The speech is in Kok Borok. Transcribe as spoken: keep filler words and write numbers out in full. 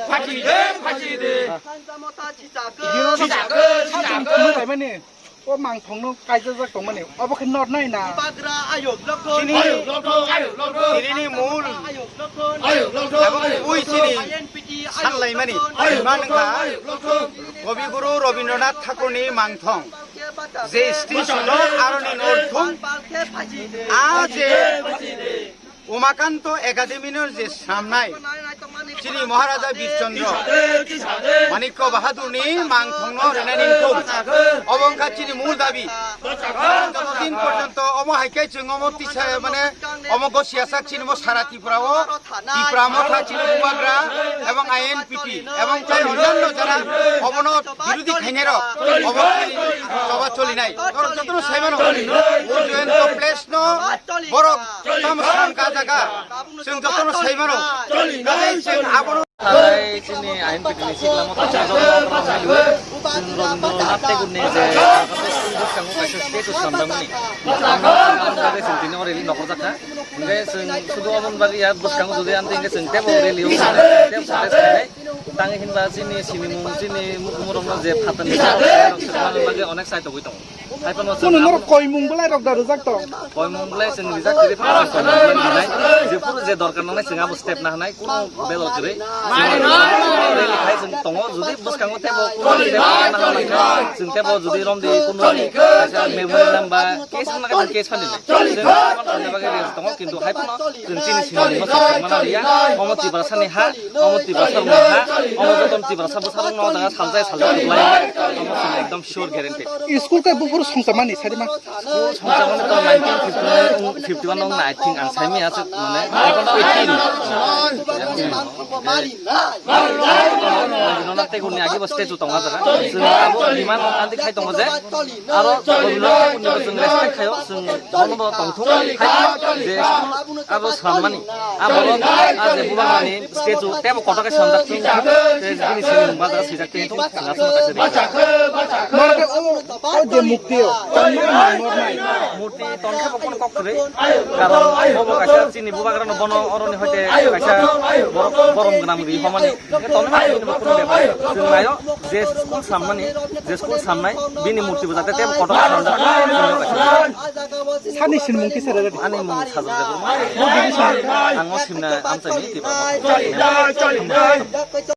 Phachi de, phachi de. Sijak, sijak. O mangthongno kaijajak tongmani, obo khe nor nai na. Bubagra ayuk lokhon. Chini ayuk lokhon, ayuk lokhon. Tinini mul ayuk lokhon. Ayuk lokhon, abo ayuk kubui lokhon. Chini sanlaimani. Ayuk lokhon, ayuk lokhon. Hwnba wngkha Kobi Guru Rabindranath Thakurni mangthong. Je station no aroni northung. A je Umakanta Academy no je samnai chini Maharaja Bir Chandra Manikya Bahadurni mangthongno rinani wngthung. Obo wngkha chini mul dabi. Joto din porjonto omo hai khe chwng omo tisa mane omo gosiyasak chini bo sara Tripura o Tipra Motha chini bubagra ebong I N P T ebong tei onnanno jara obono birodhi khainai rok obo chini choba cholinai. Norok jotono sai mano, o Jayanta Place no borok tamo sangka jaga, chwng jotono sai mano. Tei chwng abono Thanai chini I N P T ni sikla motha chwng jotono thanai liwi. Chwng Rabindranath Tagore ni je bwskango kaisa statue swnamjakmani. Chwng tini o rally nokhorjak kha. Hingke chwng sudu oboni bagwi ya bwskango jodi amtwi hingke chwng tebo rally o tebo protest khainai. Tangwi hinba chini sinimung chini mukumurokno je phatani bagwi onek saitogwi tongo. Hai phano chwng Kuno norok koimung belai rok da rwjak tong? Koimung belai chwng rijak kwrwi phano chwng koimung belai rinai. Jephuru je dorkar nangnai chwng abo step na hwnai kuno bedor kwrwi. Rally khai chwng tongo, jodi bwskango tebo kuno step na hwnai chwng tebo jodi romdi kuno kaisa memorandum ba case wngna khe case phan dinai. Chwng tamo thangna bagwi rally tongo, kintu hai phano chwng chini sinimungno chwng mana riya. Omo Tiprasani ha, omo Tiprasa rokni ha, omo joto Tiprasa bwsarokno o jaga saljai saljai kwplai. Omo chwng ekdom sure guarantee. School khe buphuru songchamani sadi ma? School songchamani to nineteen fifty-one, fifty-one wng na, I think, ang saimanya aswk, mane, eighteen. Rabindranath Tagore ni agi bo statue tongo jaga. Chwng abo demand anti khai tongo je, aro Rabindranath Tagore ni bo chwng respect khaio, chwng bono bo tongthung khai je school abo swnamani, abo, ah, je bubagrani statue tebo kotor khe swnamjak, chwng tei bini sinimung baja swijak tei thung chwng aswk kaisa ri. Norok khe o, o je mukti o, tongnai nang nornai. Murti tongkhe bo kono kok kwrwi. Karon bobo kaisa chini bubagrano bono oroni hoite kaisa borok borom gwnang ri homani. Hingke tonwi mani bini bo kono bebak. Chwng naio je school sammani, je school samnai bini murti bo jate tebo kotor khe swnamjak. Sani sinimung kisa rwgadi. Ani mung Sajak Debbarma. Ang o simna amchaini Tipra Motha.